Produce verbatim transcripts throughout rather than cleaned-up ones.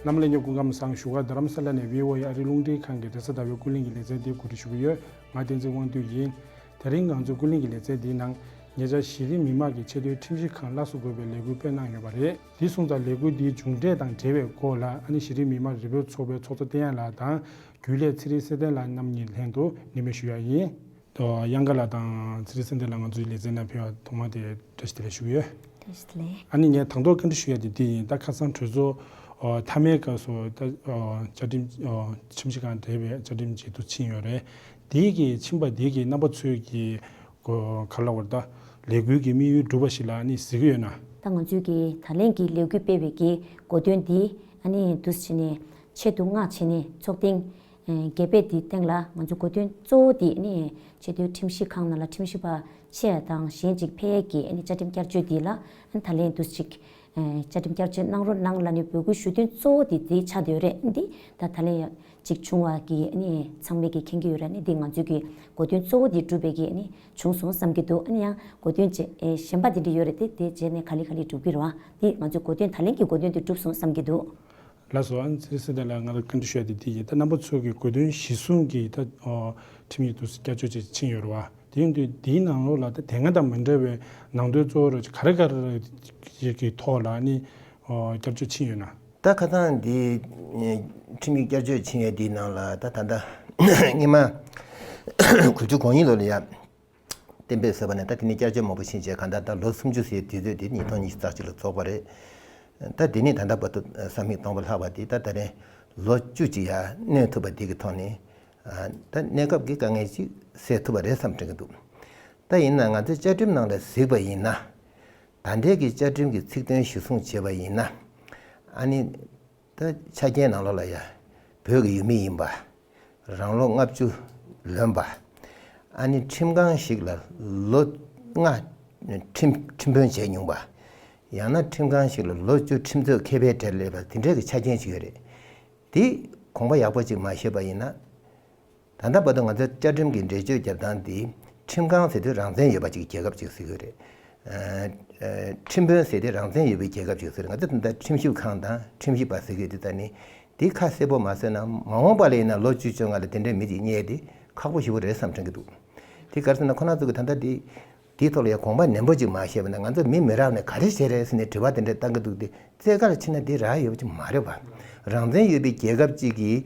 རྣམ་པ་ལྷན་རྒྱས་སྐུ་ཁམས་བཟང་། བཞུགས་སྒར་རྡ་རམ་ས་ལ་ནས་བྷི་ཨོ་ཨེ་ཨ་རིའི་རླུང་འཕྲིན་ཁང་གི་རེས་གཟའ་ཟླ་བའི་ཀུན་གླེང་གི་ལེ་ཚན་འདི་གོ་སྒྲིག་ཞུ་གི་ཡོད། ང་བསྟན་འཛིན་དབང་འདུས་ཡིན། དེ་རིང་ང་ཚོའི་ཀུན་གླེང་གི་ལེ་ཚན་འདིའི་ནང་ཉེ་ཆར་གཞི་རིམ་མི་མང་གི་ཆེས་མཐོའི་ཁྲིམས་ཞིབ་ཁང་སླར་གསོ་དགོས་པའི་ལས་འགུལ་སྤེལ་གནང་ཡོད་པ་རེད། འདི་སོང་ཙང་ལས་འགུལ་འདིའི་མཇུག་འབྲས་དང་འབྲེལ་བའི་སྐོར་ལ་ཨ་ནི་གཞི་རིམ་མི་མང་རིག་པའི་ཚོགས་པའི་ཚོགས་གཙོ་བསྟན་ཡར་ལགས་དང་རྒྱུན་ལས་ཚེ་རིང་བསོད་བསྟན་ལགས་རྣམ་གཉིས་ལྷན་དུ་གནས་མལ་ཞུ་ཡ་ཡིན། དབྱངས་དགའ་ལགས་དང་ཚེ་རིང་བསོད་བསྟན་ལགས་ང་ཚོའི་ལེ་ཚན་ནང་ཕེབས་པ་ཐོག་མ་དེ་བཀྲ་ཤིས་བདེ་ལེགས་ཞུ་གི་ཡོད། བཀྲ་ཤིས་བདེ་ལེགས། ཨ་ནི་ངས་དང་ཐོག་བཀའ་འདྲི་ཞུ་ཡ་དེ་འདི་ཡིན། ད་ཁ་སང་གྲོས་ཚོགས་མཐའ་མའི་སྐབས་སུ་ད་བཅའ་ཁྲིམས་ཁྲིམས་ཞིབ་ཁང་འབྲེལ་བའི་བཅའ་ཁྲིམས་ཅིག་ཏུ་ཕྱིན་ཡོད་རེད། དེའི་གི་ཕྱིན་པ་དེའི་གི་རྣམ་པ་ཚོའི་གི་ག་རེ་ལབ་དགོས་རེད། ད་ལས་འགུལ་གྱི་དམིགས་ཡུལ་གྲུབ་པ་ཞིག་ལ་ཨ་ནི་གཟིགས་ཀྱི་ཡོད་ན། ད་ང་ཚོའི་གི་ད་ལན་གྱི་ལས་འགུལ་སྤེལ་བའི་གི་གོ་དོན་འདི་ཨ་ནི་འདུག་སེ་བྱས་ནས་ཆེད་དུ་མངགས་བྱས་ནས་ཚོགས་ཐེངས་བརྒྱད་པའི་དེའི་སྟེང་ལ་ང་ཚོ་གོ་དོན་གཙོ་བོ་དེ་ནི་ཆེས་མཐོའི་ཁྲིམས་ཞིབ་ཁང་ནང་ལ་ཁྲིམས་ཞིབ་པ་ཆེ་བ་དང་གཞན་གཅིག་ཕེབས་ཡས་ཀྱི་ཨ་ནི་བཅའ་ཁྲིམས་བསྐྱར་བཅོས་དེ་ལ་ཨ་ནི་ད་ལན་དུ་ཅིག་བཅའ་ཁྲིམས་བསྐྱར་བཅོས་གནང་རོགས་གནང་ལབ་ནས་འབོད་སྐུལ་ཞུ་དོན་གཙོ་བོ་དེ་དེ་ཆགས་བསྡད་ཡོད་རེད། འདི་ད་ད་ལན་ཡང་ཅིག་བྱུང་བ་གི་ཨ་ནི་ཚང་མས་ཀྱི་མཁྱེན་གྱི་ཡོད་རེད། ཨ་ནི་འདི་ང་ཚོའི་གི་གོ་དོན་གཙོ་བོ་དེ་གྲུབ་པའི་གི་ཨ་ནི་བྱུང་སོང་བསམ་གྱི་འདུག་ཨ་ནི་ཡང་གོ་དོན་ཅིག་གཞན་པ་དེ་འདྲ་ཡོད་རེད་དེ་དེ་རྗེས་ནས་ག་ལེ་ག་ལེ་སྒྲུབ་ཀྱི་རེད་བ། འདི་ང་ཚོའི་གོ་དོན་ད་ལན་གྱི་གོ་དོན་དེ་གྲུབ་སོང་བསམ་གྱི་འདུག་ལགས་སོ། ཨ་ནི་ཚེ་རིང་བསོད་བསྟན་ལགས་ང་ལ་བཀའ་འདྲི་ཞུ་ཡ་དེ་འདི་ཡིན། ད་རྣམ་པ་ཚོ་གི་གོ་དོན་གཞི་བཟུང་གི་ད་ཁྲིམས་ཡིག་དུ་བསྐྱར་བཅོས་ཅིག་ཕྱིན་ཡོད་རེད་བ། དེ་ཡིན་དུས་འདིའི་ནང་ལོགས་ལ་ད་དེ་སྔ་དང་མི་འདྲ་བའི་ནང་དོན་གཙོ་བོ་རུ་ག་རེ་ག་རེ་ཞིག་གི་ཐོག་ལ་ནི་བསྐྱར་བཅོས་ཕྱིན་ཡོད་ན། ད་ཁ་སང་འདི་ཁྲིམས་ཡིག་བསྐྱར་བཅོས་ཕྱིན་ཡོད་འདིའི་ནང་ལ་ད་ད་ལྟ་སྔོན་མ་དགུ་བཅུ་གོ་གཉིས་ལོ་ལ་ཡ། གཏན་འབེབས་བཟོས་པ་ནས་ད་དེ་ནས་བསྐྱར་བཅོས་མང་པོ་ཕྱིན་རྗེས་གང་ལྟར་ད་ལོ་སུམ་ཅུ་ཟེར་དུས་ཚོད་དེ་ཉིས་སྟོང་ཉི་ཤུ་རྩ་གཅིག་ལ་རྫོགས་པ་རེད། ད་དེ་ནས་ད་ལྟ་བར་དུ་ས་མིག་སྟོང་པ་ལྷག་པ་དེ་ད་ད་རེས་ལོ་བཅུ་གཅིག་ཡར་གནོན་ཐུབ་པ་དེ་གི་ཐོག་ནས་ད་གནས་སྐབས་ཀྱི་དཀའ་ངལ་ཅིག་སེལ་ཐུབ་པ་རེད་བསམ་དྲན་གྱི་འདུག་ད་ཡིན་ན་ང་ཚོའི་བཅའ་ཁྲིམས་ནང་ལ་གཟིགས་པ་ཡིན་ན། ད་ལྟའི་གི་བཅའ་ཁྲིམས་ཀྱི་ཚིག་དོན་གཞིར་བཟུང་བྱས་པ་ཡིན་ན། ཨ་ནི། ད་ཆ་རྐྱེན་ནང་ལོགས་ལ་ཡ། བོད་ཀྱི་ཡུལ་མི་ཡིན་པ། རང་ལོ་ལྔ་བཅུ་ལོན་པ། ཨ་ནི་ཁྲིམས་ཁང་ཞིག་ལ་ལོ་ལྔ་ཁྲིམས་ཁྲིམས་དཔོན་བྱས་མྱོང་པ། ཡང་ན་ཁྲིམས་ཁང་ཞིག་ལ་ལོ་བཅུ་ཁྲིམས་རྩོད་མཁས་པའི་གྲལ་སླེབས་པ་དེ་འདྲའི་གི་ཆ་རྐྱེན་ཞིག་ཡོད་རེད། དེ་དགོངས་པ་ཡག་པོ་ཅིག་མ་བཞེས་པ་ཡིན་ན། ད་ལྟ་བར་དུ་ང་ཚོའི་བཅའ་ཁྲིམས་ཀྱི་འགྲེལ་བརྗོད་རྒྱབ་སྟངས་འདི་ཁྲིམས་ཁང་ཟེར་དུས་རང་བཙན་ཡོད་པ་ཅིག་རྒྱལ་ཁབ་ཅིག་ཟེར་གྱི་ཡོད་རེད། ཨ་ཨ་ཁྲིམས་དཔོན་ཟེར་དུས་རང་བཙན་ཡོད་པའི་རྒྱལ་ཁབ་ཅིག་ཟེར། ང་ཚོ་ད་ལྟ་ཁྲིམས་ཞིབ་ཁང་དང་ཁྲིམས་ཞིབ་པ་ཟེར་གྱི་ཡོད་དུས་ད་ནི་འདི་ཁ་གསལ་པོ་མ་བཟོས་ན་མ་འོངས་པ་ལ་ཡིན་ན་ལོ་བཅུ་བཅོ་ལྔ་ལ་དེ་འདྲའི་མི་ཅིག་རྙེད་དེ་ཁག་པོ་ཞེ་པོ་རེད་བསམ་དྲན་གྱི་འདུག་དེ་ག་རེ་ཟེར་ན་ཁོ་རང་ཚོ་གི་ད་ལྟ་འདི། དེའི་ཐོག་ལ་ཡང་དགོངས་པ་ནན་པོ་ཅིག་མ་བཤད་པ་ན་ང་ཚོ་མི་མི་རབས་ནས་ག་རེ་བྱས་རེད་ཟེར་ནས་དྲི་བ་དེ་འདྲ་བཏང་གི་འདུག་སྟེ་རྩེ་གར་ཕྱིན་ན་དེ་རག་ཡོད་པ་ཅིག་མ་རེད་པ། རང་བཙན་ཡོད་པའི་རྒྱལ་ཁབ་ཅིག་གིས་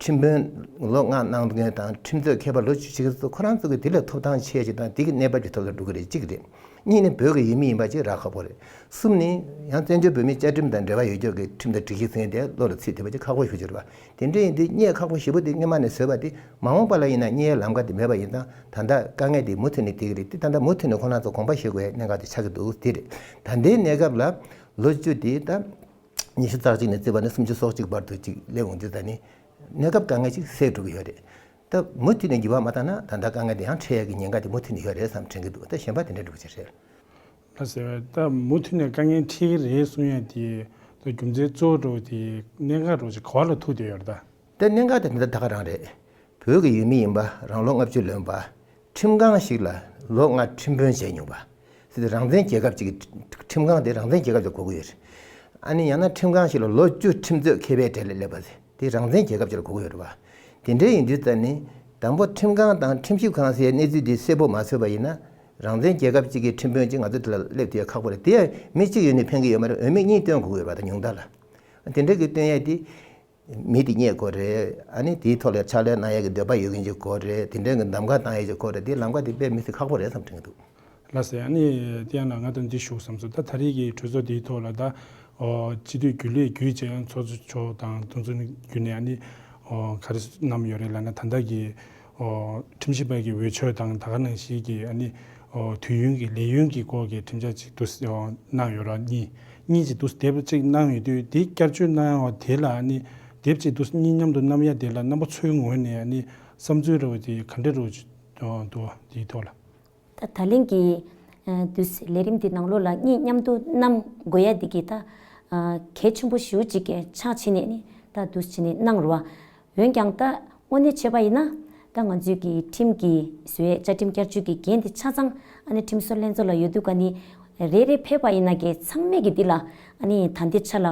ཁྲིམས་དཔོན་ལོ་ལྔ་གནང་མཁན་དང་ཁྲིམས་རྩོད་མཁས་པ་ལོ་བཅུ་ཕྱིན་མཁན་ཚོ་ཁོ་རང་ཚོ་གི་དེ་ལས་ཐོབ་ཐང་ཆེ་ཞིག་དང་དེ་གི་གནས་བབ་ཀྱི་ཐོག་ལ་འགྲོ་གི་རེད་གཅིག་རེད། གཉིས་ནི་བོད་ཀྱི་ཡུལ་མི་ཡིན་པ་ཅིག་རག་ཁག་པོ་རེད། གསུམ་ནི་ཡང་བཙན་བྱོལ་བོད་མིའི་བཅའ་ཁྲིམས་དང་འབྲེལ་བ་ཡོད་ཀྱོག་གི་ཁྲིམས་དང་སྒྲིག་གཞི་ཟེར་མཁན་དེ་བློ་ལ་ཚུད་བསྡད་པ་ཅིག་ཁག་པོ་ཞེ་པོ་ཅིག་རེད་པ། དེ་འདྲ་ཡིན་དུས་རྙེད་ཁག་པོ་ཞེ་པོ་དེ་སྔོན་མ་ནས་བཟོས་པ་དེ་མ་འོངས་པ་ལ་ཡིན་ན་རྙེད་ལམ་ཁ་དེ་མེད་པ་ཡིན་ཙང་ད་ལྟ་དཀའ་ངལ་དེ་མུ་མཐུད་ནས་དེ་གི་རེད་དེ་ད་ལྟ་མུ་མཐུད་ནས་ཁོ་རང་ཚོ་དགོངས་པ་བཞེས་དགོས་ཡ་གནད་འགག་དེ་ཆགས་ཀྱི་འདུག་དེ་རེད། ད་ལྟའི་གནས་སྐབས་ལ་ལོ་བཅུ་དེ་ད་ཉི་ཤུ་རྩ་གཅིག་ནས་བརྩིས་པ་ནས་སུམ་ཅུ་སོ་གཅིག་བར་དུ་ཅིག་སླེབས་འོང་དུས་ད་ནི་གནས་སྐབས་དཀའ་ངལ་ཅིག་སེལ་འགྲོ་གི་ཡོད་རེད། ད་མུ་མཐུད་ནས་འགྱུར་བ་མ་བཏང་ན་ད་ལྟ་དཀའ་ངལ་དེ་ཡང་འཕྲད་ཡ་གི་ཉེན་ཁ་དེ་མུ་མཐུད་ནས་ཡོད་རེད་བསམ་དྲན་གྱི་འདུག་ད་གཞན་པ་དེ་འདྲ་འགྲོ་གི་ཅིག་རེད། ལགས་སོ། ད་མུ་མཐུད་ནས་དཀའ་ངལ་འཕྲད་ཀྱི་རེད་གསུང་ཡ་དེ་ད་རྒྱུ་མཚན་གཙོ་བོ་འདྲ་བོ་དེ་གནད་འགག་འདྲ་བོ་ཅིག་ག་བ་ལ་ཐུག་བསྡད་ཡོད་རེད་ད། ད་གནད་འགག་དེ་འདི་ལྟ་ད་ག་རང་རེད། བོད་ཀྱི་ཡུལ་མི་ཡིན་པ་རང་ལོ་ལྔ་བཅུ་ལོན་པ། ཁྲིམས་ཁང་ཞིག་ལ་ལོ་ལྔ་ཁྲིམས་དཔོན་བྱས་མྱོང་བ། ཟེར་ཏེ་རང་བཙན་རྒྱལ་ཁབ་ཅིག་གི་ཁྲིམས་ཁང་དེ་རང་བཙན་རྒྱལ་ཁབ་ཅིག་དགོས་ཀྱི་ཡོད་རེད། ཨ་ནི་ཡང་ན་ཁྲིམས་ཁང་ཞིག་ལ་ལོ་བཅུ་ཁྲིམས་རྩོད་མཁས་པའི་གྲལ་ལ་སླེབས་པ་ཟེར་དེ་རང་བཙན་རྒྱལ་ཁབ་ཅིག་ལ་དགོས་ཀྱི་ཡོད་རེད་བ། དེ་འདྲ་ཡིན་དུས་ཙ་ནི། དང་པོ་ཁྲིམས་ཁང་དང་ཁྲིམས་ཞིབ་ཁང་ཟེར་གནས་ཚུལ་འདི་གསལ་པོ་མ་བཟོས་པ་ཡིན་ན། རང་བཙན་རྒྱལ་ཁབ་ཅིག་གི་ཁྲིམས་དཔོན་ཅིག་ང་ཚོ་དེ་ལ་སླེབས་ཐུབ་ཡ་ཁག་པོ་རེད། དེ་ཡང་མི་གཅིག་ཡོད་ནས་ཕན་གྱི་ཡོད་མ་རེད། འོས་མི་གཉིས་བཏོན་དགོས་ཀྱི་ཡོད་རེད་བ་ད་ཉུང་མཐའ་ལ། དེ་འདྲ་གི་བཏོན་ཡ་དེ། མི་དེ་རྙེད་དགོས་རེད། ཨ་ནི་དེའི་ཐོག་ལ་ཕྱག་ལས་གནང་ཡས་ཀྱི་འདོད་པ་ཡོད་མཁན་ཅིག་དགོས་རེད། དེ་འདྲའི་གི་གདམ་ག་བཏང་ཡས་ཅིག་དགོས་རེད། དེ་ལམ་ཁ་དེ་དཔེ་མི་སྲིད་ཁག་པོ་རེད་བསམ་དྲན་གྱི་འདུག་ལགས་སོ། ཨ་ནི་དེ་ཡང་ན་ང་དང་འདི་ཞུ་བསམ་སོང་། ད་ད་རེས་ཀྱི་གྲོས་ཚོགས་འདིའི་ཐོག་ལ་ད་ཨོ་སྤྱི་འཐུས་རྒྱུན་ལས་བརྒྱུད་བྱས་ཚོགས་གཙོ་མཆོག་དང་དོན་གཙོ་བརྒྱུད་ནས་ཨ་ནི་ཨོ་ག་རེ་གནང་ཡོད་རེད་ལབ་ན། ད་ལྟ་གི་ཨོ་ཁྲིམས་ཞིབ་པ་གི་འོས་ཆོས་དང་ད་ག་ནང་བཞིན་གྱི་ཨ་ནི་ཨོ་དུས་ཡུན་གྱི་ལས་ཡུན་གྱི་སྐོར་གྱི་ཁྲིམས་འཆར་ཅིག་ཏུ་ཨོ་གནང་ཡོད་ར། གཉིས་གཉིས་ཅིག་ཏུ་དེབ་ཅིག་གནང་ཡོད་དུས་དེ་བསྐྱར་བཅོས་གནང་ཡོད་དེ་ལ་ཨ་ནི་དེབ་ཅིག་ཏུ་གཉིས་མཉམ་དུ་གནང་ཡ་དེ་ལ་རྣམ་པ་ཚོའི་ངོས་ནས་ཨ་ནི་བསམ་ཚུལ་ར་བ་དེ་ག་འདྲ་ར་བ་ཅིག་འདུག་དེའི་ཐོག་ལ། ད་ད་ལན་གྱི་ཨ་དུས་ལས་རིམ་འདི་ནང་ལོགས་ལ་གཉིས་མཉམ་དུ་གནང་དགོས་ཡ་འདི་གི་ད་ཨ་གལ་ཆེན་པོ་ཞེ་པོ་ཅིག་གི་ཆགས་ཕྱིན་ནས་ནི་ད་དུས་ཕྱིན་ནས་གནང་རུ་བ། འོན་ཀྱང་ད་དངོས་གནས་བྱས་པ་ཡིན་ན་ད་ང་ཚོའི་གི་ཁྲིམས་ཀྱི་བཟོ་ཡས་བཅའ་ཁྲིམས་བསྐྱར་བཅོས་ཀྱི་འགན་དེ་ཆ་ཚང་ཨ་ནི་ཁྲིམས་བཟོ་ལྷན་ཚོགས་ལ་ཡོད་དུས་ཀ་ནི་རེ་རེ་ཕེབས་པ་ཡིན་ན་གི་ཚང་མས་གི་འདི་ལ་ཨ་ནི་ད་འདི་ཆ་ལ་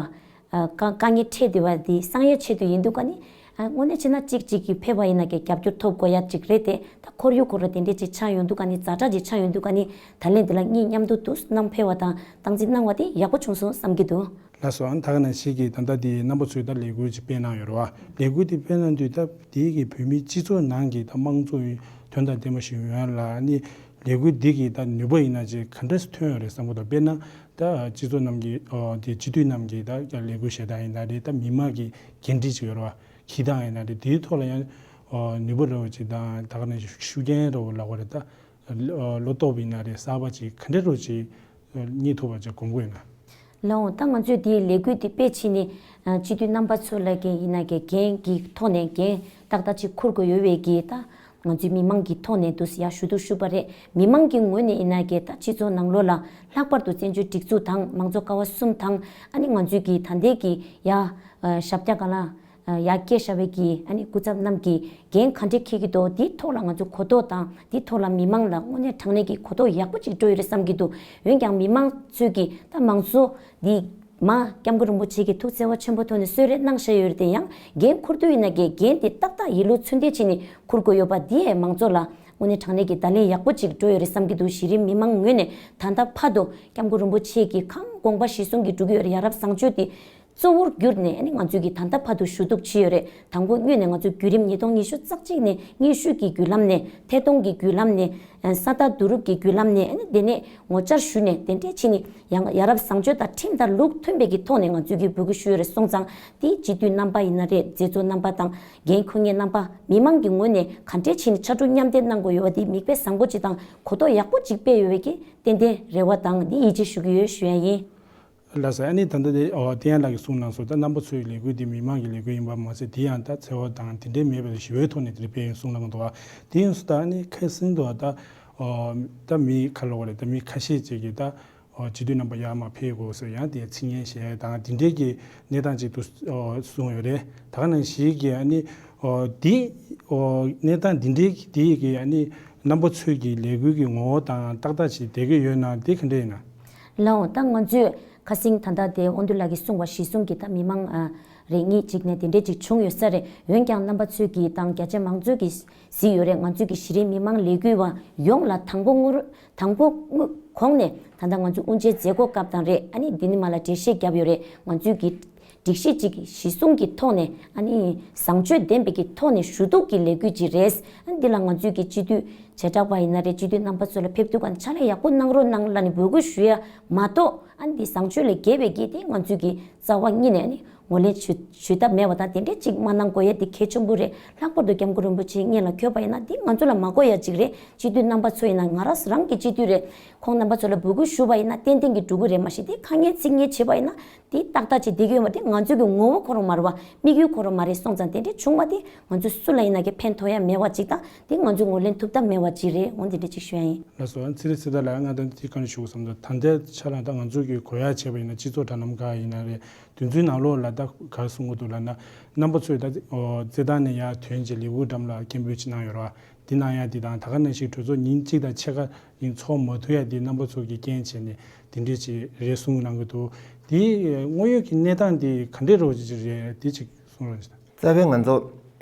ཨ་དཀའ་དཀའ་ངལ་འཕྲད་བསྡད་པ་འདི་སངས་ཡ་ཆེད་དུ་ཡིན་འདུག་ག་ནི། ཨ་དངོས་གནས་བྱས་ན་གཅིག་གཅིག་གིས་ཕེབས་པ་ཡིན་ན་ཀྱང་རྒྱབ་སྐྱོར་ཐོབ་དགོས་ཡ་གཅིག་རེད་དེ། ད་ཁོར་ཡུག་ཁོ་ར་དེ་འདྲས་ཅིག་ཆགས་ཡོང་འདུག་ག་ནི། ཛ་དྲག་ཅིག་ཆགས་ཡོང་འདུག་ག་ནི། ད་ལན་འདི་ལ་གཉིས་མཉམ་དུ་དུ་བསྣམས་ཕེབས་པ་དང་སྟངས་འཛིན་གནང་བ་དེ་ཡག་པོ་བྱུང་སོང་བསམ་གྱི་འདུག་ལགས་སོ། ཨ་ད་ག་ནང་བཞིན་གྱི་ད་ལྟ་དེ་རྣམ་པ་ཚོས་ད་ལས་འགུལ་ཅིག་སྤེལ་གནང་ཡོད་རེད་བ། ལས་འགུལ་དེ་སྤེལ་གནང་དུས་ད་དེ་གི་བོད་མིའི་སྤྱི་ཚོགས་ནང་གི་ད་དམངས་གཙོའི་དོན་དང་ལྡན་པ་ཞིག་ཡོང་ཡ་ལ་ནི་ལས་འགུལ་འདི་གི་ད་ནུས་པ་ཡིན་ན་ཅིག་ག་འདྲས་སེ་ཐོན་ཡོད་རེད་བསམ་གྱི་འདུག་དཔེར་ན་ད་སྤྱི་ཚོགས་རྣམས་ཀྱི་ཨོ་དེ་སྤྱི་འཐུས་རྣམས་ཀྱིས་ད་ལས་འགུལ་བྱེད་སྟངས་ཡིན་ན་རེད། ད་མི་མང་གི་འགན་འཁྲི་ཅིག་ཡོད་རེད་བ། འཁྱེར་སྟངས་ཡིན་ན་རེད། དེའི་ཐོག་ལ་ཡང་ཨོ་ནུས་པ་རེ་བ་ཅིག་དང་ད་ག་ནང་བཞིན་ཤུགས་རྐྱེན་རེ་བ་ལབ་དགོས་རེད། ད་ལོ་ལྟོ་བ་ཡིན་ན་རེད། གསར་པ་ཅིག་ག་འདྲས་རེ་བ་ཅིག་རྙེད་ཐུབ་པ་ཅིག་དགོངས་ཀྱི་ཡོད་ན། ལགས་འོང་། ད་ང་ཚོས་འདིའི་ལས་འགུལ་འདི་སྤེལ་ཕྱིན་ནས་ཨ་སྤྱི་འཐུས་རྣམ་པ་ཚོ་ལ་གི་ཡིན་ན་གི་འགན་གྱི་ཐོག་ནས་འགན་ཏག་ཏག་ཅིག་འཁུར་དགོས་ཡོད་པའི་གི་ད་ང་ཚོའི་མི་མང་གི་ཐོག་ནས་འདུག་སེ་ཡར་ཞུ་གཏུག་ཞུས་པ་རེད། མི་མང་གི་ངོས་ནས་ཡིན་ན་གི་ད་སྤྱི་ཚོགས་ནང་ལོགས་ལ་ལྷག་པར་དུ་བཙན་བྱོལ་སྒྲིག་འཛུགས་དང་མང་གཙོ་ཀ་བ་གསུམ་དང་ཨ་ནི་ང་ཚོའི་གི་ད་ལྟའི་གི་ཡ་ཨ་ཞབས་བཀྱག་སྒང་ལ་ཡར་བསྐྱལ་བཞག་པའི་གི་ཨ་ནི་སྐུ་ཚབ་རྣམས་ཀྱིས་འགན་ག་འདྲས་འཁྱེར་གྱི་འདུག་དེའི་ཐོག་ལ་ང་ཚོ་གོ་རྟོགས་དང་དེའི་ཐོག་ལ་མི་མང་ལ་དངོས་གནས་དྲང་གནས་ཀྱི་གོ་རྟོགས་ཡག་པོ་ཅིག་འགྲོ་ཡོད་རེད་བསམ་གྱི་འདུག་འོན་ཀྱང་མི་མང་ཚོས་ཀྱིས་ད་མང་གཙོ་འདི་མ་སྐྱབས་མགོན་རིན་པོ་ཆེ་གིས་ཐུགས་བརྩེ་བ་ཆེན་པོ་ཐོག་ནས་གསོལ་རས་གནང་བཞག་ཡོད་རེད་དེ། ཡང་འགན་འཁུར་དུས་ཡིན་ན་གི་འགན་དེ་ཏག་ཏག་ཡིད་བློ་མཚོན་བསྡད་བྱས་ནས་འཁུར་དགོས་ཡོད་པ་འདི་ཡང་མང་གཙོ་ལ་དངོས་གནས་དྲང་གནས་ཀྱི་བརྡ་ལན་ཡག་པོ་ཅིག་འགྲོ་ཡོད་རེད་བསམ་གྱི་འདུག་གཞི་རིམ་མི་མང་ངོས་ནས་ད་ལྟ་བར་དུ་སྐྱབས་མགོན་རིན་པོ་ཆེ་གིས་གང་དགོངས་པ་གཞིར་བཟུང་གིས་འགྲོ་གི་ཡོད་རེད། ཡ་རབས་བཟང་སྤྱོད་དེ་གཙོ་བོར་གྱུར་ནས་ཨ་ནི་ང་ཚོས་ཀྱིས་ད་ལྟ་བར་དུ་ཞུ་གཏུག་བྱས་ཡོད་རེད། དང་པོ་སྔོན་ནས་ང་ཚོས་བརྒྱུད་རིམ་ཉིས་སྟོང་ཉི་ཤུ་རྩ་གཅིག་ནས་སྙན་ཞུ་གི་བརྒྱུད་ལམ་ནས་ཐད་གཏོང་གི་བརྒྱུད་ལམ་ནས་ས་བརྡ་བསྡུ་རུབ་ཀྱི་བརྒྱུད་ལམ་ནས་ཨ་ནི་དེ་ནས་ངོ་བཅར་ཞུས་ནས་དེ་འདྲས་བྱས་ནས་ཡང་ཡ་རབས་བཟང་སྤྱོད་དང་ཁྲིམས་དང་ལུགས་མཐུན་པའི་གི་ཐོག་ནས་ང་ཚོས་ཀྱིས་འབོད་སྐུལ་ཞུས་ཡོད་རེད། སོང་ཙང་དེ་སྤྱི་འཐུས་རྣམ་པ་ཡིན་ན་རེད། མཛད་གཙོ་རྣམ་པ་དང་འགན་འཁུར་མཁན་རྣམ་པ་མི་མང་གི་ངོས་ནས་ག་འདྲས་བྱས་ནས་ཕྱར་གྲུ་མཉམ་འདེགས་གནང་དགོས་ཡོད་པ་དེ་མིག་དཔེ་བཟང་པོ་ཅིག་དང་གོ་རྟོགས་ཡག་པོ་ཅིག་སྤེལ་ཡོད་པའི་གི་ཏན་ཏན་རེ་བ་དང་འདི་ཡིད་ཆེས་ཞུ་གི་ཡོད་ཞུ་ཡ་ཡིན། ལགས་སོ། ཨ་ནི་ད་ལྟ་དེ་ཨོ་ཏི་ཡན་ལགས་ཀྱིས་གསུངས་གནང་སོང་། ད་རྣམ་པ་ཚོའི་ལས་འགུལ་འདི་མི་མང་གི་ལས་འགུལ་ཡིན་པ་མ་ཟད་དེ་ཡང་ད་འཚེ་བ་དང་དེ་འདྲའི་མེད་པའི་ཞི་བའི་ཐོག་ནས་དེ་འདྲ་སྤེལ་ཡོད་གསུངས་གནང་འདུག་བ། དེ་ཡིན་སོང་ད་ཨ་ནི་ཁ་སང་དུ་ད་ཨོ་ད་མི་ཁ་ལོ་བ་རེད། ད་མི་ཁ་ཤས་ཅིག་གིས་ད་ཨོ་སྤྱི་འཐུས་རྣམ་པ་ཡར་མར་ཕེབས་དགོས་ཟེར་ཡང་དེ་ཚིག་ངན་བཤད་དང་དེ་འདྲའི་གི་གནས་སྟངས་ཅིག་ཏུ་ཨོ་གསུངས་ཡོད་རེད། ད་ག་ནང་བཞིན་གི་ཨ་ནི་ཨོ་དེ་ཨོ་གནས་སྟངས་དེ་འདྲའི་གི་དེ་གི་ཨ་ནི་རྣམ་པ་ཚོའི་གི་ལས་འགུལ་གི་ངོ་བོ་དང་ཏག་ཏག་ཅིག་བསྡད་ཀྱི་ཡོད་ན་དེ་ག་འདྲ་ཡིན་ན། ལགས་འོང་། ད་ང་ཚོས་ཁ་སང་ད་ལྟ་དེ་དབང་འདུས་ལགས་ཀྱིས་གསུངས་པ་གཞིར་བཟུང་གིས་ད་མི་མང་ཨ་རེ་གཉིས་ཅིག་ནས་དེ་འདྲས་ཅིག་བྱུང་ཡོད་ས་རེད། འོན་ཀྱང་རྣམ་པ་ཚོས་ཀྱིས་དང་རྒྱ་ཆེ་མང་གཙོས་ཀྱིས་གཟིགས་ཡོད་རེད། ང་ཚོས་ཀྱིས་གཞི་རིམ་མི་མང་ལས་འགུལ་བ་ཡོངས་ལ་དང་པོ་སྔོན་དང་པོ་སྔོན་གོང་ནས་ད་ལྟ་ང་ཚོ་དབུ་འབྱེད་མཛད་སྒོ་སྐབས་དང་རེད། ཨ་ནི་འདི་ནི་མ་ལ་འགྲེལ་བཤད་བརྒྱབ་ཡོད་རེད། ང་ཚོས་ཀྱིས་སྒྲིག་གཞི་གཅིག་གཞི་བཟུང་གི་ཐོག་ནས་ཨ་ནི་བཟང་སྤྱོད་ལྡན་པའི་གི་ཐོག་ནས་ཞུ་གཏུག་གི་ལས་འགུལ་ཅིག་རེད། ཨ་ནི་འདི་ལ་ང་ཚོས་ཀྱི་སྤྱི་འཐུས་བྱེ་བྲག་པ་ཡིན་ན་རེད། སྤྱི་འཐུས་རྣམ་པ་ཚོ་ལ་ཕེབས་ཐུབ་ག་ཕྱག་ལས་ཡག་པོ་གནང་རོགས་གནང་ལབ་ནས་འབོད་སྐུལ་ཞུ་ཡ་མ་གཏོགས་ཨ་ནི་འདི་བཟང་སྤྱོད་ལས་བརྒལ་བའི་གི་དེ་ང་ཚོས་ཀྱི་རྩ་བ་ཉིད་ནས་ཨ་ནི་ངོས་ལེན་ཞུ་ཞུ་ཐབས་མེད་པ་དང་དེ་འདྲས་ཅིག་མ་གནང་དགོས་ཡ་དེ་གལ་ཆེན་པོ་རེད། ལྷག་པར་དུ་སྐྱབས་མགོན་རིན་པོ་ཆེའི་སྔོན་ལ་འཁོད་པ་ཡིན་ན་དེ་ང་ཚོ་ལ་མ་དགོས་ཡ་ཅིག་རེད། སྤྱི་འཐུས་རྣམ་པ་ཚོ་ཡིན་ན་ང་རང་རང་གི་སྤྱི་འཐུས་རེད། ཁོང་རྣམ་པ་ཚོ་ལ་འབོད་སྐུལ་ཞུ་བ་ཡིན་ན་ཏན་ཏན་གྱི་འགྲོ་གི་རེད། མ་གཞི་དེ་ཁ་ངན་ཚིག་ངན་བྱེད་པ་ཡིན་ན། དེ་ཏག་ཏག་ཅིག་བསྡད་ཀྱི་ཡོད་མ་རེད། ང་ཚོ་གི་ངོ་བོ་ཁོ་རང་མ་རེད་བ། དམིགས་ཡུལ་ཁོ་རང་མ་རེད། སོང་ཙང་དེ་འདྲ་བྱུང་བ་དེ་ང་ཚོ་སུ་ལ་ཡིན་ན་གི་ཕན་ཐོགས་ཡ་མེད་པ་ཅིག་དང་དེ་ང་ཚོ་ངོས་ལེན་ཐུབ་ཐབས་མེད་པ་ཅིག་རེད། འོ་དེ་འདྲ་ཅིག་ཞུ་ཡ་ཡིན། ལགས་སོ། ཚེ་རིང་ཚེ་བརྟན་ལགས་ང་ད་དེ་ག་རེ་ཞུ་དགོས་བསམ་འདུག་ད་ལྟའི་ཆ་ལ་ད་ང་ཚོ་གི་གོ་ཡ་བྱས་པ་ཡིན་ན་སྤྱི་ཚོགས་དྲ་ལམ་ཁག་ཡིན་ན་རེད། དེ་ཚོའི་ནང་ལོགས་ལ་ད་ག་རེ་གསུང་གི་འདུག་ལབ་ན་རྣམ་པ་ཚོས་ད་ཨོ་རྩེད་ཐང་ནས་ཡར་ཐོན་རྗེས་ལས་འགུལ་འགྲམ་ལ་སྐད་འབོད་ཅིག་གནང་ཡོད་རེད་བ། འདི་གནང་ཡ་འདི་དང་ད་ག་ནང་བཞིན་གྲོས་ཚོགས་ཉིན་གཅིག་དང་ཕྱེད་ཀ་ཡིན་ཚོགས་མ་ཐུབ་ཡ་འདི་རྣམ་པ་ཚོ་གིས་རྐྱེན་བྱས་ནས་དེ་འདྲས་ཅིག་རེད་གསུངས་གནང་གི་འདུག་དེའི་དངོས་ཡོད་ཀྱི་གནས་སྟངས་དེ་ག་འདྲས་རོ་ཅིག་རེད། དེ་ཅིག་གསུང་རོགས་ཞུ། རྩ་བའི་ང་ཚོ་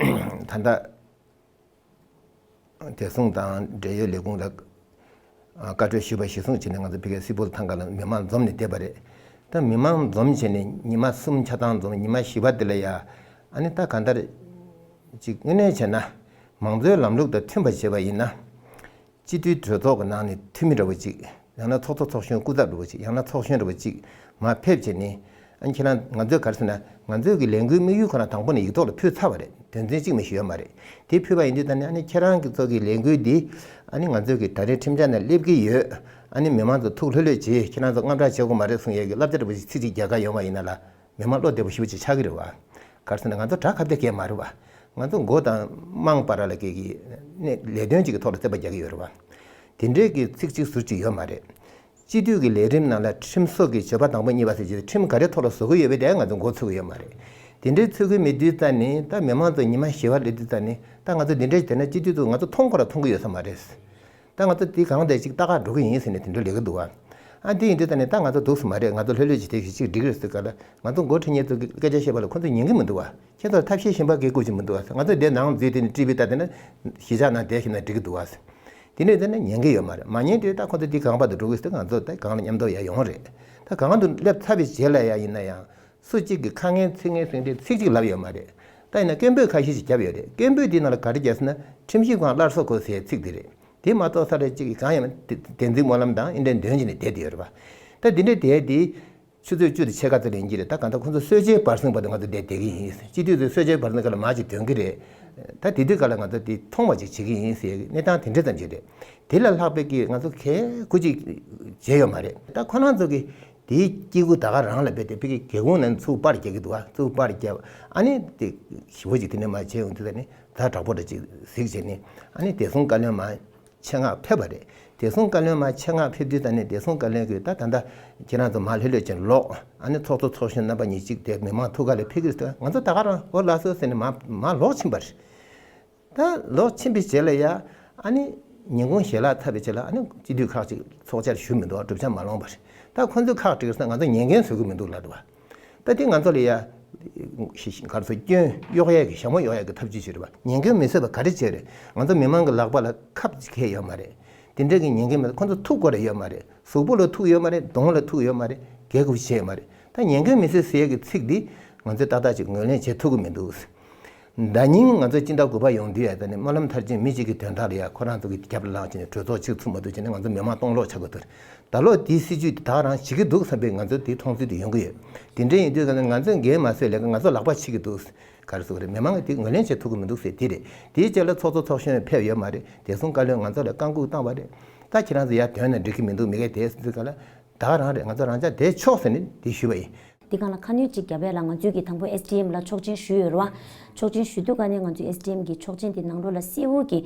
ད་ལྟ་བདེ་སྲུང་དང་འབྲེལ་ཡོད་ལས་ཁུངས་ལ་བཀའ་འཁྲོལ་ཞུས་པ་གཞིར་བཟུང་བྱས་ནས་ང་ཚོ་ཕ་གིའི་སི་པོལ་ཐང་ག་ལ་མི་མང་འཛོམས་ནས་བསྡད་པ་རེད། ད་མི་མང་འཛོམས་བྱས་ནས་ཉི་མ་གསུམ་ཆ་ཚང་འཛོམས། ཉི་མ་བཞི་པ་དེ་ལ་ཡ་ཨ་ནི་ད་གང་ལྟར་ཅིག་དངོས་གནས་བྱས་ན་མང་གཙོའི་ལམ་ལུགས་དང་མཐུན་པ་བྱས་པ་ཡིན་ན། སྤྱི་འཐུས་གྲོས་ཚོགས་ཀྱི་ནང་ནས་འཐུས་མི་འདྲ་བོ་གཅིག་ཡང་ན་ཚོགས་གཙོ་ཚོགས་གཞོན་སྐུ་ཚབ་འདྲ་བོ་གཅིག་ཡང་ན་ཚོགས་གཞོན་འདྲ་བོ་གཅིག་མར་ཕེབས་བྱས་ནས། ཨ་ཁྱེད་རང་ང་ཚོས་ག་རེ་ཟེར་ན་ང་ཚོས་ཀྱི་ལས་འགུལ་དམིགས་ཡུལ་ཁོ་རང་དང་པོ་ནས་ཡིག་ཐོག་ལ་ཕུལ་ཚར་བ་རེད། དོན་ཚན་གཅིག་མ་ཞིག་ཡོད་མ་རེད། དེ་ཕུལ་བ་ཡིན་དུས་ད་ནི་ཨ་ནི་ཁྱེད་རང་གི་ཚོ་གི་ལས་འགུལ་འདི་ཨ་ནི་ང་ཚོས་ཀྱི་ད་རེས་ཁྲིམས་འཆར་ནང་སླེབས་ཀྱི་ཡོད། ཨ་ནི་མི་མང་ཚོ་ཐུགས་ལྷོད་ལྷོད་བྱེད། ཁྱེད་རང་ཚོ་དངངས་སྐྲག་བྱེད་དགོས་མ་རེད་གསུང་ཡས་ཀྱི་བསླབ་བྱ་འདྲ་བོ་ཞིག་ཚིག་གཅིག་རྒྱག་ག་ཡོང་བ་ཡིན་ན་ལ། མི་མང་བློ་བདེ་པོ་ཞེ་པོ་ཅིག་ཆགས་ཀྱི་རེད་བ། ག་རེ་ཟེར་ན་ང་ཚོ་དགྲ་ཁ་གཏད་གས་མ་རེད་བ། ང་ཚོ་མགོ་དང་རྨང་བར་ལ་གི་གི་ནས་ལས་དོན་ཅིག་གི་ཐོག་ལ་རྩོད་པ་རྒྱག་གི་ཡོད་རེད་བ། དེ་འདྲའི་གི་ཚིག་གཅིག་ཟུར་གཅིག་ཡོད་མ་རེད། སྤྱི་འཐུས་ཀྱི་ལས་རིམ་ནང་ལ་ཁྲིམས་བཟོ་གི་བརྗོད་པ་དང་པོ་གཉིས་པ་ཟེར་གྱི་ཁྲིམས་ག་རེ་ཐོག་ལ་བཟོ་གི་ཡོད་པའི་དེ་ང་ཚོ་མགོ་ཚོད་གི་ཡོད་མ་རེད། དེ་འདྲའི་ཚོད་གི་མེད་དུས་ཙ་ནི་ད་མི་མང་ཚོ་ཉི་མ་བཞི་པ་སླེབས་དུས་ཙ་ནི་ད་ང་ཚོ་འདི་འདྲའི་བྱས་ན་སྤྱི་འཐུས་ཚོ་ང་ཚོ་མཐོང་ཁོ་ར་མཐོང་གི་ཡོད་ས་མ་རེད། ད་ང་ཚོ་འདི་གང་དེ་ཅིག་ལྟ་ག་འགྲོ་གི་ཡིན་ཟེར་ནས་དེ་འདྲ་ལས་ཀ་འདུག་བ། ཨ་འདི་ཡིན་དུས་ད་ནི་ད་ང་ཚོ་འདུག་སེ་མ་རེད། ང་ཚོ་ལྷོད་ལྷོད་ཅིག་དེ་ཞིག་ཅིག་འགྲིག་རེད་ཟེར་ག་ལ། ང་ཚོ་འགོ་ཁྲིད་མཁན་ཚོ་གི་སྐད་ཆ་བཤད་པ་ལ་ཁོ་ཚོ་ཉན་གི་མི་འདུག་བ། ཁྱེད་ཚོ་ཐབས་ཤེས་གཞན་པ་གི་སྐོར་ཅིག་མི་འདུག་བ། ང་ཚོ་འདི་ནང་འཛུལ་དེ་ནི་ཀྲི་བི་ལྟ་དེ་ན་གཞིས་ཆགས་ནང་བསྡད་ཤེས་ན་འགྲིག་གི་འདུག་བ། དེ་ནས་དེ་ནི་ཉན་གི་ཡོད་མ་རེད། མ་ཉན་དུས་ད་ཁོ་ཚོ་འདི་གང་བར་དུ་འགྲོ་གི་ཟེར། ང་ཚོ་ད་གང་ལ་མཉམ་དུ་ཡ་ཡོང་རེད། ད་གང་དུ་སླེབས་ཚར་བའི་རྗེས་ལ་ཡ་ཡིན་ན་ཡང་། སུ་གཅིག་གིས་ཁ་ངན་ཚིག་ངན་ཟེར་མཁན་དེ་ཚིག་གཅིག་ལབ་ཡོད་མ་རེད། ད་ཡིན་ན་སྐད་འབོད་ཁ་ཤས་ཤིག་བརྒྱབ་ཡོད་རེད། སྐད་འབོད་དེའི་ནང་ལ་ག་རེ་བརྒྱབ་ཟེར་ན། ཁྲིམས་ཞིབ་ཁང་སླར་གསོ་དགོས་ཟེར་ཡའི་ཚིག་དེ་རེད། དེ་མ་གཏོགས་ས་རེ་གཅིག་གིས་གང་ཡང་མེད། དེ་བདེན་རྫུན་སྨོན་ལམ་དང་ཨེ་འདྲའི་འདོན་བྱས་ནས་བསྡད་དེ་ཡོད་རེད་བ། ད་འདི་འདྲའི་བསྡད་དེ་ཆུ་ཚོད་བཅུ་དང་ཕྱེད་ཀ་ཙམ་ལ་ཡིན་གྱི་རེད། ད་གང་ལྟར་ཁོང་ཚོ་གསོལ་ཇའི་བར་གསེང་བར་དུ་ང་ཚོ་བསྡད་བསྡད་ཀྱི་ཡིན། སྤྱི་འཐུས་ཚོས་གསོལ་ཇའི་བར་གསེང་སྒང་ལ་མར་ཅིག་འདོན་གྱི་རེད། ད་དེ་དུས་སྒང་ལ་ང་ཚོ་དེ་མཐོང་བ་ཅིག་བྱེད་ཀྱི་ཡིན་ཟེར་གནས་སྟངས་དེ་འདྲ་ཙམ་ཞིག་རེད། དེ་ལས་ལྷག་པའི་གི་ང་ཚོ་གལ་ཁུ་ཅིག་བྱས་ཡོད་མ་རེད། ད་ཁོ་རང་ཚོ་གི་དེའི་སྐྱེ་དགུ་ད་ག་རང་ལ་རྦད་དེ་ཕ་གི་སྒེའུ་ཁུང་ནང་ཚུར་པར་རྒྱག་གི་འདུག་བ། ཚུར་པར་རྒྱབ། ཨ་ནི་དེ་ཞི་བོ་ཅིག་དེ་ནས་མར་བྱས་ཡོང་དུས་ད་ནི་ཛ་དྲག་པོ་འདྲ་ཅིག་གཟིགས་བྱས་ནས། ཨ་ནི་བདེ་སྲུང་བཀའ་བློན་མར་ཆེད་མངགས་ཕེབས་པ་རེད། བདེ་སྲུང་བཀའ་བློན་མར་ཆེད་མངགས་ཕེབས་དུས་ད་ནི་བདེ་སྲུང་བཀའ་བློན་གྱིས་ད་ད་ལྟ་ཁྱེད་རང་ཚོ་མར་ལྷོད་ལྷོད་ཅིག་ལོག་ཨ་ནི་ཚོགས་གཙོ་ཚོགས་གཞོན་རྣམ་པ་གཉིས་གཅིག་དེ་མི་མང་ཐུག་ག་ལ་ཕེབས་ཀྱི་རེད་ཟེར། ང་ཚོ་ད་ག་རང་འོ་ལགས་སོ་ཟེར་ནས་མར་མར་ལོག་ཕྱིན་པ་རེད། ད་ལོག་ཕྱིན་པའི་རྗེས་ལ་ཡ། ཨ་ནི་ཉིན་གུང་ཞལ་ལག་ཚར་བའི་རྗེས་ལ་ཨ་ནི་སྤྱི་འཐུས་ཁག་ཅིག་ཚོགས་བཅར་ཞུས་མི་འདུག་བ། གྲུབ་ཆ་མ་ལོངས་པ་རེད། ད་ཁོ་ཚོས་ཁག་དཀྲིས་ས་ང་ཚོ་ཉན་མཁན་བཟོ་གི་མི་འདུག་ལབ་འདུག་བ། ད་དེ་ང་ཚོ་ལ་ཡ། ག་རེ་ཟེར། སྐྱོན་གཡོག་ཡས་ཀྱི་ཞྭ་མོ་གཡོག་ཡས་ཀྱི་ཐབས་ཇུས་ཅིག་རེད་བ། ཉན་མཁན་མི་བཟོས་པ་ག་རེ་བྱས་རེད། ང་ཚོ་མི་མང་གི་ལག་པ་ལ་ཁབ་ཅིག་ཁེལ་ཡོད་མ་རེད། དེ་འདྲ་གི་ཉན་མཁན་མི་ཁོ་ཚོ་ཐུག་དགོས་རེད་ཡོད་མ་རེད། གཟུགས་པོ་ལ་ཐུག་ཡོད་མ་རེད། གདོང་ལ་ཐུག་ཡོད་མ་རེད། གལ་ཁུ་བྱས་ཡོད་མ་རེད། ད་ཉན་མཁན་མི་བཟོས་ཟེར་ཡས་ཀྱི་ཚིག་འདི་ང་ཚོས་ཏག་ཏག་ཅིག་ངོས་ལེན་བྱེད་ཐུབ་ཀྱི་མི་འདུག་ཟླ་ཉིན་ང་ཚོ་སྤྱི་ཟླ་དགུ་པ་ཡོང་དུས་ཡ་ད་ནི་སྨོན་ལམ་མཐར་ཕྱིན་མི་གཅིག་གི་དོན་དག་ལ་ཡ་ཁོ་རང་ཚོ་གི་རྒྱབ་ལ་ལངས་བྱས་ནས་གྲོས་ཚོགས་ཆིག་ཚུགས་མ་ཐུབ་བྱས་ནས་ང་ཚོ་མི་མང་སྟོང་ལོག་ཆགས་ཀྱི་འདུག་ད་ལོ་དེའི་སྲིད་ཇུས་དེ་དག་རང་བྱེད་ཀྱི་འདུག་བསམ་པའི་ང་ཚོ་དེའི་མཐོང་ཚུལ་དེ་ཡོང་གི་ཡོད། དེ་འདྲ་ཡིན་དུས་ཀ་ནས་ང་ཚོས་འགན་མ་བཟོད་ལས་ཀ་ང་ཚོ་ལག་པ་ཕྱིས་ཀྱི་འདུག་ག་རེ་ཟེར་དགོས་རེད། མི་མང་གིས་དེ་ངོས་ལེན་བྱེད་ཐུབ་ཀྱི་མི་འདུག་ཟེར་དེ་རེད། དེའི་རྗེས་ལ་ཚོགས་གཙོ་ཚོགས་གཞོན་ཕེབས་ཡོད་མ་རེད། བདེ་སྲུང་བཀའ་བློན་ང་ཚོ་ལ་བཀའ་འགུག་བཏང་བ་རེད། ད་ཁྱེད་རང་ཚོ་ཡར་ཐོན་ན་འགྲིག་གི་མི་འདུག་མི་སྒེར་དེ་ཟེར་དུས་ག་ལ། ད་ག་རང་རེད། ང་ཚོ་རང་འཇགས་བསྡད་ཆོག་ཟེར་ནས་དེ་ཞུས་པ་ཡིན། འདི་སྒང་ལ་ཁ་སྣོན་ཅིག་བརྒྱབ་ཡ་ལ། ང་ཚོས་ཀྱིས་དང་པོ་ཨེས་ཌི་ཨེམ་ལ་ཆོག་མཆན་ཞུས་ཡོད་རེད་བ། ཆོག་མཆན་ཞུ་དུས་ཀ་ནས་ང་ཚོའི་ཨེས་ཌི་ཨེམ་གྱི་ཆོག་མཆན་དེ་ནང་ལོགས་ལ་གསལ་བོ་གི་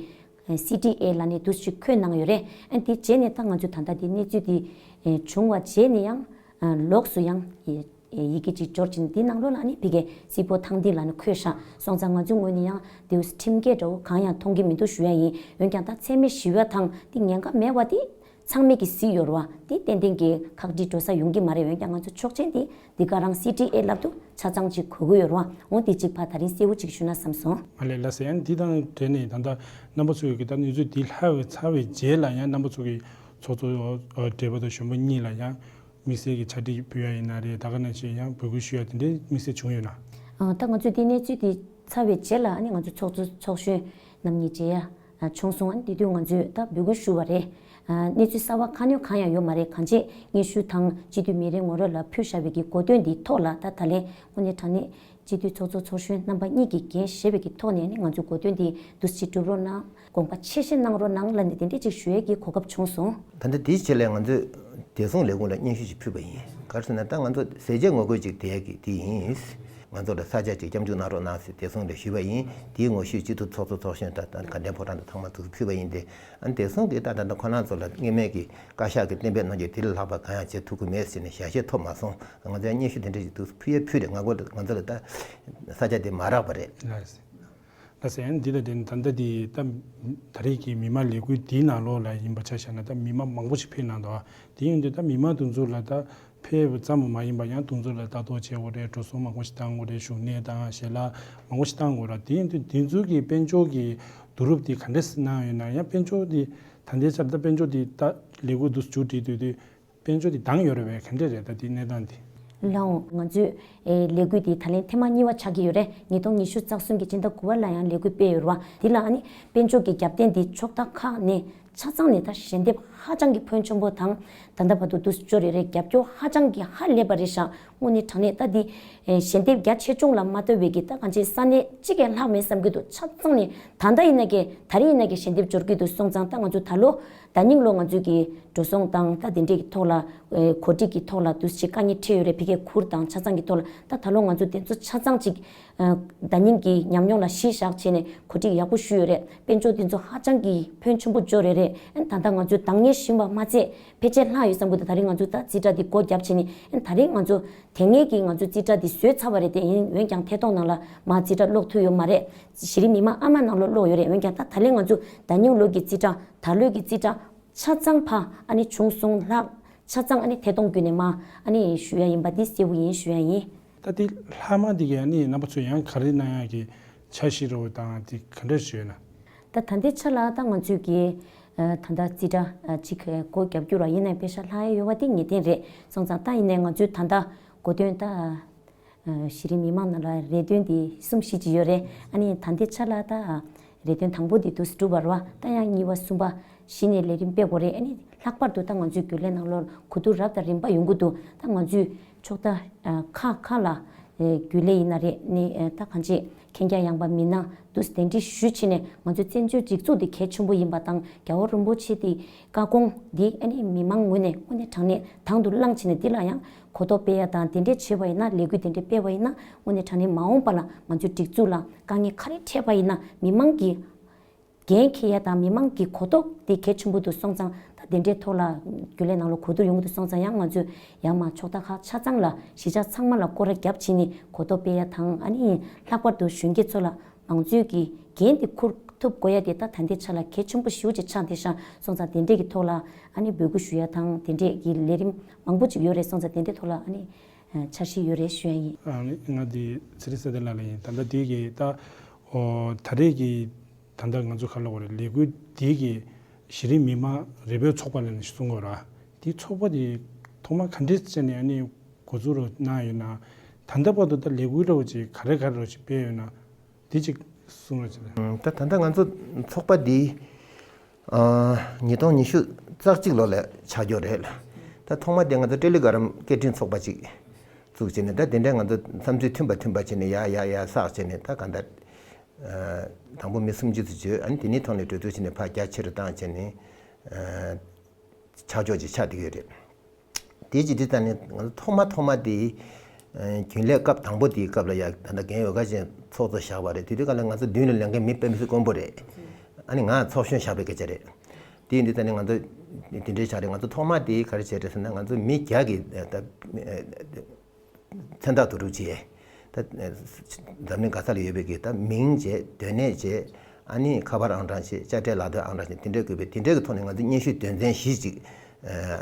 ཨེ་སི་ཌི་ཨེ་ལབ་ནས་འདུག་སེ་བཀོད་གནང་ཡོད་རེད། ཨ་དེ་རྗེས་ནས་ད་ང་ཚོས་ད་ལྟ་དེ་གནས་ཚུལ་དེ་ཨེ་བྱུང་བ་རྗེས་ནས་ཡང་ཨ་ལོགས་སུ་ཡང་ཨེ་ཡི་གེ་ཅིག་འབྱོར་ཕྱིན། དེ་ནང་ལོགས་ལ་ཨ་ནི་ཕ་གིའི་སི་པོ་ཐང་ཏི་ལབ་ནས་འཁོད་བཞག་སོང་ཙང་ང་ཚོའི་ངོས་ནས་ཡང་དེ་ཁྲིམས་འགལ་འདྲ་བོ་གང་ཡང་མཐོང་གི་མི་འདུག་ཞུ་ཡ་ཡིན། འོན་ཀྱང་ད་འཚེ་མེད་ཞི་བ་དང་དེ་ཉེན་ཁ་མེད་པ་དེ། ཚང་མས་ཀྱིས་གཟིགས་ཡོད་རེད་བ། དེ་ཏན་ཏན་གྱི་ཁག་དཀྲི་འགྲོ་ས་ཡོང་གི་མ་རེད། འོན་ཀྱང་ང་ཚོ་ཆོག་མཆན་དེ་འདི་ག་རང་སི་ཌི་ཨེ་ལབ་དུས་ཆ་ཚང་ཅིག་དགོས་ཀྱི་ཡོད་རེད་བ། འོ་དེ་གཅིག་ཕར་ད་རིང་གསལ་བོ་ཅིག་ཞུ་ན་བསམ་སོང་། མ་ལས་ལགས་སེ། ཡང་འདི་དང་འབྲེལ་ནས་ད་ལྟ་རྣམ་པ་ཚོ་གིས་ད་གནས་ཚུལ་འདི་ལྷག་པའི་ཚར་བའི་རྗེས་ལ་ཡང་རྣམ་པ་ཚོ་གིས་ཚོགས་གཙོ་བགྲེས་པ་དང་གཞོན་པ་གཉིས་ལ་ཡང་དམིགས་བསལ་གྱི་ཕྱག་བྲིས་ཕུལ་ཡ་ཡིན་ན་རེད། ད་ག་ནང་བཞིན་ཡང་འབོད་སྐུལ་ཞུ་ཡ་དེ་འདྲའི་དམིགས་བསལ་བྱུང་ཡོད་ན། ཨ་ད་ང་ཚོས་འདི་གནས་ཚུལ་འདི་ཚར་བའི་རྗེས་ལ་ཨ་ནི་ང་ཚོ་ཚོགས་གཙོ་ཚོགས་གཞོན་རྣམ་གཉིས་མཇལ་ཡ། ཨ་བྱུང་སོང་། ཨ་ནི་དེ་དུས་ང་ཚོས་ད་འབོད་སྐུལ་ཞུ་བ་རེད། ཨ་གནས་ཚུལ་གསར་བ་གང་ཡང་གང་ཡང་ཡོད་མ་རེད། གང་ཅི་སྙན་ཞུ་དང་སྤྱི་འཐུས་མི་རེ་ངོ་རེ་ལ་ཕུལ་བཞག་པའི་གི་གོ་སྟོན་འདིའི་ཐོག་ལ་ད་ད་ལན་དངོས་གནས་དྲང་གནས་སྤྱི་འཐུས་ཚོགས་གཙོ་ཚོགས་གཞོན་རྣམ་པ་གཉིས་ཀྱིས་འགན་བཞེས་པའི་གི་ཐོག་ནས་ནི་ང་ཚོས་གོ་སྟོན་འདི་འདུག་སེ་སྒྲུབ་རོགས་གནང་། དགོངས་པ་ཆེ་བཞེས་གནང་རོགས་གནང་ལབ་ནས་དེ་འདྲས་ཅིག་ཞུ་ཡས་ཀྱི་གོ་སྐབས་བྱུང་སོང་། ད་ལྟ་དེའི་ཆེད་ལས་ང་ཚོས་བདེ་སྲུང་ལས་ཁུངས་ལ་སྙན་ཞུ་ཞིག་ཕུལ་བ་ཡིན། ག་རེ་ཟེར་ན་ད་ང་ཚོ་ཟས་བཅད་ངོ་རྒོལ་ཅིག་དེ་ཡ་གི་དེ་ཡིན། ང་ཚོ་ལ་ས་ཆ་ཅིག་སྐྱབས་འཇུག་གནང་རོགས་གནང་ཟེར་བདེ་སྲུང་ལ་ཞུས་པ་ཡིན། དེའི་ངོ་ཤེས་སྤྱི་འཐུས་ཚོགས་གཙོ་ཚོགས་གཞོན་དང་དགའ་ལྡན་ཕོ་བྲང་དུ་ཚང་མ་དུ་ཕུལ་བ་ཡིན་ཏེ། ཨ་ནི་བདེ་སྲུང་གིས་ད་ད་ལྟ་ཁོ་རང་ཚོ་ལ་སྔོན་མའི་གི་བཀའ་ཤག་གི་གཏན་འབེབས་གནང་རྒྱུ་དེ་ལས་ལྷག་པ་གང་ཡང་བྱེད་ཐུབ་ཀྱི་མེད་ཟེར་ནས་ཞལ་བཞེས་ཐོབ་མ་སོང་། ང་ཚོས་སྙན་ཞུ་དེ་འདྲ་ཞིག་དུ་ཕུལ་ཡས་ཕུལ་རེད། ང་ཚོ་ང་ཚོ་ལ་ད་ས་ཆ་དེ་མ་རག་པ་རེད། ལགས་སོ། ཡང་འདི་ལ་བརྟེན་ད་ལྟ་དེ་ད་ད་རེས་ཀྱི་མི་མང་ལས་འགུལ་འདིའི་ནང་ལོགས་ལ་ཡིན་པ་ཆ་བཞག་ན་ད་མི་མང་མང་པོ་ཞིག་ཕེབས་གནང་འདུག་དེ་ཡིན་དུས་ད་མི་མང་དེ་ཚོ་ལ་ད་ཕེབས་པ་ཙམ་མ་ཡིན་པ་ཡང་དེ་ཚོ་ལ་ལྟ་རྟོག་བྱེད་དགོས་རེད། འགྲོ་སོང་མང་པོ་ཞིག་བཏང་དགོས་རེད། བཞུགས་གནས་དང་ཞལ་ལག་མང་པོ་ཞིག་བཏང་དགོས་རེད། དེ་ཡིན་དུས་དེ་ཚོ་གི་དཔལ་འབྱོར་གྱི་བསྡུ་རུབ་དེ་ག་འདྲས་གནང་ཡོད་ན། ཡང་དཔལ་འབྱོར་དེ་ད་ལྟའི་ཆར་ད་དཔལ་འབྱོར་དེ་ད་ལས་འགུལ་དེ་མཇུག་སྒྲིལ་དུས་དུས། དཔལ་འབྱོར་དེ་འདང་ཡོད་རེད་པས། ག་འདྲས་རེད་ད་དེ་གནས་སྟངས་དེ། ལགས་འོང་། ང་ཚོས་ཨེ་ལས་འགུལ་དེ་ད་ལན་ཐེངས་མ་གཉིས་པ་ཆགས་ཀྱི་ཡོད་རེད། ཉིས་སྟོང་ཉི་ཤུ་རྩ་གསུམ་གྱི་སྤྱི་ཟླ་དགུ་པ་ལ་ཡང་ལས་འགུལ་སྤེལ་ཡོད་རེད་བ། དེ་ལ་ཨ་ནི་དཔལ་འབྱོར་གྱི་རྒྱབ་རྟེན་དེ་ཕྱོགས་མཐའ་ཁག་ནས་ཆ་ཚང་ནས་ད་ཞལ་འདེབས་ཧ་ཅང་གི་ཕོན་ཆེན་པོ་དང་། ད་ལྟ་བར་དུ་འདུག་སེ་འབྱོར་ཡོད་རེད། རྒྱབ་སྐྱོར་ཧ་ཅང་གི་ཧ་ལས་པ་རེད་ཤག་དངོས་གནས་དྲང་གནས་ད་འདི་ཨེ་ཞལ་འདེབས་རྒྱ་ཆེ་ཆུང་ལ་མ་ལྟོས་པའི་གི་ད་གང་ཅི་ས་གནས་གཅིག་གིས་ལྷག་མེད་བསམ་གྱི་འདུག་ཆ་ཚང་ནས་ད་ལྟ་ཡིན་ན་གི་ད་རེས་ཡིན་ན་གི་ཞལ་འདེབས་འབྱོར་གྱི་འདུག་སོང་ཙང་ད་ང་ཚོ་ད་ལོ། ད་ཉིན་ལོ་ང་ཚོས་ཀྱི་འགྲོ་སོང་དང་ད་དེ་འདྲའི་ཐོག་ལ་ཨེ་གོ་སྒྲིག་གི་ཐོག་ལ་དུས་ཅིག་དཀའ་ངལ་འཕྲད་ཡོད་རེད། ཕ་གིའི་གུར་དང་ཆ་ཚང་གི་ཐོག་ལ། ད་ད་ལོ་ང་ཚོ་དེ་ཚོ་ཆ་ཚང་ཅིག་ཨེ་ད་ཉིན་གྱི་ཉམས་མྱོང་ལ་གཞི་བཞག་བྱས་ནས་གོ་སྒྲིག་ཡག་པོ་ཞུས་ཡོད་རེད། དཔལ་འབྱོར་དེ་ཚོ་ཧ་ཅང་གི་ཕོན་ཆེན་པོ་འབྱོར་ཡོད་རེད། ཨེ་ད་ལྟ་ང་ཚོས་འདང་ངེས་བཞིན་པ་མ་ཚད་ཕལ་ཆེར་ལྷག་ཡོད་བསམ་གྱི་འདུག་ད་རེས་ང་ཚོ་ད་རྩིས་ཁྲ་དེ་སྒོ་བརྒྱབ་བྱས་ནས་ཨེ་ད་རེས་ང་ཚོ་དེ་སྔའི་གི་ང་ཚོ་རྩིས་ཁྲ་དེ་བཟོས་ཚར་བ་རེད་དེ། ཡིན་འོན་ཀྱང་ཐད་གཏོང་ནང་ལ་མར་རྩིས་ཁྲ་ཀློག་ཐུབ་ཡོད་མ་རེད། གཞི་རིམ་མི་མང་ཨ་མ་ནང་ལོགས་ཀློག་ཡོད་རེད། འོན་ཀྱང་ད་ད་ལན་ང་ཚོ་ད་ཉིན་ལོ་གི་རྩིས་ཁྲ་ད་ལོའི་གི་རྩིས་ཁྲ། ཆ་ཚང་ཕ་ཨ་ནི་བྱུང་སོང་ལགས། ཆ་ཚང་ཨ་ནི་ཐད་གཏོང་བརྒྱུད་ནས་མ་ཨ་ནི་ཞུ་ཡ་ཡིན་པ་འདི་གསལ་པོ་ཡིན་ཞུ་ཡ་ཡིན། ད་དེ་ལྷག་མ་དེ་གས་ཨ་ནི་རྣམ་པ་ཚོས་ཡང་ག་རེ་གནང་ཡག་གི་འཆར་གཞི་རོ་དང་དེ་ག་འདྲ་ཞུས་ན། ད་ད་ལྟའི་ཆ་ལ་ད་ང་ཚོས་ཀྱི་ད་ལྟ་རྩིས་ཁྲ་ཅིག་སྒོ་བརྒྱབ་རྒྱུ་ར་ཡིན་ནའི་པེ་ཤ་ལྷག་ཡ་ཡོད་པ་དེ་ངེས་གཏན་རེད་སོང་ཙང་ད་ཡིན་ནའི་ང་ཚོས་ད་ལྟ་གོ་དོན་ད། གཞི་རིམ་མི་མང་ནང་ལ་རེ་འདུན་དེ་གསུམ་བཞི་ཅིག་ཡོད་རེད། ཨ་ནི་ད་ལྟའི་ཆ་ལ་ད་རེ་འདུན་དང་པོ་དེ་དུས་སུ་གྲུབ་པ་རེད་བ། ད་ཡང་གཉིས་པ་གསུམ་པ་གཞི་ནས་ལས་རིམ་སྤེལ་དགོས་རེད། ཨ་ནི་ལྷག་པར་དུ་ད་ང་ཚོའི་རྒྱུན་ལས་ནང་ལོགས་གོ་བསྡུར་རབ་དང་རིམ་པ་ཡོང་གི་འདུག་ད་ང་ཚོའི་ཕྱོགས་མཐའ་ཁག་ཁག་ལ་རྒྱུན་ལས་ཡིན་ན་རེད་ནི་ད་གང་ཅི་མཁྱེན་རྒྱ་ཡངས་པ་མི་སྣ་དུས་སུ་གདན་འདྲེན་ཞུས་བྱས་ནས་ང་ཚོའི་བཙན་བྱོལ་སྒྲིག་འཛུགས་དེ་གལ་ཆེན་པོ་ཡིན་པ་དང་རྒྱལ་བ་རིན་པོ་ཆེ་དེ་བཀའ་དགོངས་འདི་ཨ་ནི་མི་མང་ངོས་ནས་དངོས་གནས་དྲང་གནས་དང་དུ་བླངས་བྱས་ནས་འདི་ལ་ཡང་གོ་རྟོགས་སྤེལ་ཡ་དང་དེ་འདྲས་བྱས་པ་ཡིན་ན་ལས་འགུལ་དེ་འདྲས་སྤེལ་བ་ཡིན་ན་དངོས་གནས་དྲང་གནས་མ་འོངས་པ་ལ་ང་ཚོའི་སྒྲིག་འཛུགས་ལ་དཀའ་ངལ་ག་རེ་འཕྲད་པ་ཡིན་ན་མི་མང་གི་འགན་འཁྱེར་ཡ་དང་མི་མང་གི་གོ་རྟོགས་དེ་གལ་ཆེན་པོ་འདུག་སོང་ཙང་ད་དེ་འདྲས་ཐོག་ལ་རྒྱུན་ལས་ནང་ལ་གོ་བསྡུར་ཡོང་གི་འདུག་སོང་ཙང་ཡང་ང་ཚོས་ཡར་མར་ཕྱོགས་མཐའ་ཁག་ཆ་ཚང་ལ་གཞིས་ཆགས་ཚང་མ་ལ་སྐོར་ར་བརྒྱབ་བྱས་ནས་གོ་རྟོགས་སྤེལ་ཡ་དང་ཨ་ནི་ལྷག་པར་དུ་གཞོན་སྐྱེས་ཚོ་ལ། མང་གཙོའི་གི་འགན་དེ་འཁུར་ཐུབ་དགོས་ཡ་དེ་ད་ད་ལྟའི་ཆ་ལ་གལ་ཆེན་པོ་ཞེ་པོ་ཅིག་ཆགས་བསྡད་ཤག་སོང་ཙང་དེ་འདྲས་ཀྱི་ཐོག་ལ་ཨ་ནི་འབོད་སྐུལ་ཞུ་ཡ་དང་དེ་འདྲས་ཀྱི་ལས་རིམ་མང་པོ་ཅིག་ཡོད་རེད་སོང་ཙང་དེ་འདྲས་ཐོག་ལ་ཨ་ནི་འཆར་གཞི་ཡོད་རེད་ཞུ་ཡ་ཡིན། ཨ་ནི་ང་དེ་ཚེ་རིང་ས་ལྡན་ལགས་ལ་ཡིན། ད་ལྟ་དེ་གི་ད་ཨོ་ད་རེས་ཀྱི་ད་ལྟ་ང་ཚོ་ག་ལ་འོ་རེད་ལས་འགུལ་དེ་གི་གཞི་རིམ་མི་མང་རེ་འབོད་ཚོགས་པ་ལ་ནི་གསུང་གི་ར་དེ་ཚོགས་པ་དེ་ཐོག་མ་ག་འདྲས་བྱས་ནས་ཨ་ནི་འགོ་འཛུགས་རོགས་གནང་ཡོད་ན་ད་ལྟ་བར་དུ་ད་ལས་འགུལ་རོགས་ཅིག་ག་རེ་ག་རེ་རོགས་ཅིག་སྤེལ་ཡོད་ན། དེ་གཅིག་གསུང་རོགས་བྱེད། ད་ད་ལྟ་ང་ཚོ་ཚོགས་པ་འདི་ཉིས་སྟོང་ཉི་ཤུ་རྩ་གཅིག་ལོ་ལ་ཆགས་ཀྱི་ཡོད་རེད། ད་ཐོག་མ་དེ་ང་ཚོ་ཏྲེ་ལི་གྷ་རམ་སྐད་འཕྲིན་ཚོགས་པ་ཅིག་བཙུགས་བྱས་ནས་ད་དེ་འདྲའི་ང་ཚོ་བསམ་ཚུལ་མཐུན་པ་མཐུན་པ་བྱས་ནས་ཡ་ཡ་ཡ་བསགས་བྱས་ནས་ད་གང་ལྟར་དང་པོ་མི་སུམ་ཅུ་ཙམ་བྱོས། ཨ་ནི་དེ་ནས་ཐོག་ནས་གྲོས་བསྡུར་བྱས་ནས་ཕར་རྒྱ་ཆེ་རུ་བཏང་བྱས་ནས་ཆགས་ཕྱོགས་ཅིག་ཆགས་བསྡད་ཀྱི་ཡོད་རེད། དེ་ཅི་དེ་ལྟ་ནི་ང་ཚོ་ཐོག་མ་ཐོག་མ་དེ་རྒྱུན་ལས་སྐབས་དང་པོ་དེའི་སྐབས་ལ་ཡ་ད་ལྟ་རྒན་ཡོལ་ཁ་ཅན་ཚོགས་གཙོ་བཞག་པ་རེད། དེ་དུས་སྐབས་ལ་ང་ཚོ་མདུན་ལ་ལས་འགན་མི་དཔེ་མི་སྲིད་དཀོན་པོ་རེད། ཨ་ནི་ང་ཚོགས་གཞོན་བཞག་པའི་སྐད་ཆ་རེད། དེ་ཡིན་དུས་ད་ནི་ང་ཚོ་དེ་འདྲའི་ཆགས་རེད། ང་ཚོ་ཐོག་མ་དེ་ག་རེ་བྱས་རེད་ཟེར་ན་ང་ཚོ་མི་བརྒྱ་གི་ད། མཚན་རྟགས་བསྡུ་རུབ་བྱས། ད་འཛམ་གླིང་ག་ས་ལ་ཡོད་པའི་གི་ད་མིང་བྱས་སྡོད་གནས་བྱས། ཨ་ནི་ཁ་པར་ཨང་གྲངས་བྱས་དཔྱ་ཁྲལ་ལག་དོན་ཨང་གྲངས་བྱས་དེ་འདྲས་དགོས་པས་དེ་འདྲས་ཀྱི་ཐོག་ནས་ང་ཚོ་སྙན་ཞུ་དོན་ཚན་བཞི་ཅིག་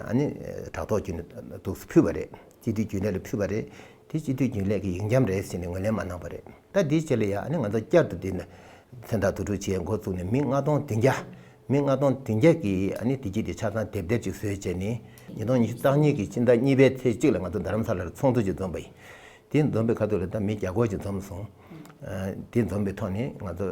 ཨ་ནི་དྲ་ཐོག་བརྒྱུད་ནས་འདུག་སེ་ཕུལ་བ་རེད། སྤྱི་འཐུས་རྒྱུན་ལས་ལ་ཕུལ་བ་རེད། དེ་སྤྱི་འཐུས་རྒྱུན་ལས་ཀྱི་ཡིག་འཁྱམ་རེད་ཟེར་ནས་ངོས་ལེན་མ་གནང་བ་རེད། ད་དེའི་རྗེས་ལ་ཡ་ཨ་ནི་ང་ཚོ་བསྐྱར་དུ་དེ་ནས་མཚན་རྟགས་བསྡུ་རུབ་བྱས་འགོ་བཙུགས་ནས་མི་ལྔ་སྟོང་བདུན་བརྒྱ། མི་ལྔ་སྟོང་བདུན་བརྒྱ་གིས་ཨ་ནི་དེ་རྗེས་དེ་ཆ་ཚང་དེབ་དེབ་ཅིག་བཟོས་བྱས་ནས་ཉིས་སྟོང་ཉི་ཤུ་རྩ་གཉིས་ཀྱི་སྤྱི་ཟླ་གཉིས་པའི་ཚེས་གཅིག་ལ་ང་ཚོ་རྡ་རམ་ས་ལར་ཚོགས་འདུ་ཅིག་འཛོམས་པ་ཡིན། དེ་འཛོམས་པའི་ཁ་ཐུག་ལ་ད་མི་བརྒྱ་སྐོར་ཅིག་འཛོམས་སོང་། དེ་འཛོམས་པའི་ཐོག་ནས་ང་ཚོ་